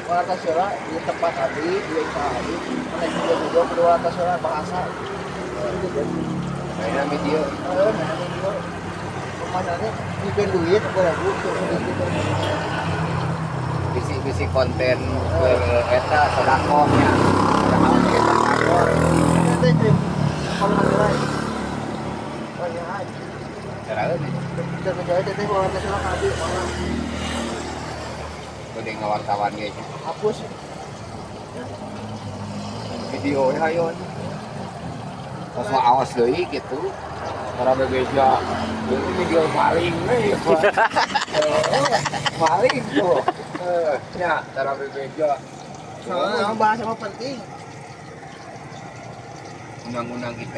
Warta heula di tempat abdi, di usaha abdi, mana video-video kudu warta heula bahasa. Gitu kan. Kayaknya video. Heeh, nah video. Pemasannya bikin duit 1000 gitu. Bisi bisi konten ke eta sodakohnya. Padahal kita kantor. Nanti trip kalau heula. Oh ya, Cara ini. Bisa teteh warta heula ka abdi, malah Gede ngawartawan ge nya. Hapus. Video ya hayo. Terus mah awas deui gitu. Para bebeja. Ini video maling we. Maling tuh. Eh, nya cara bebeja. Soalnya bahasa mah penting. Undang-undang ITE.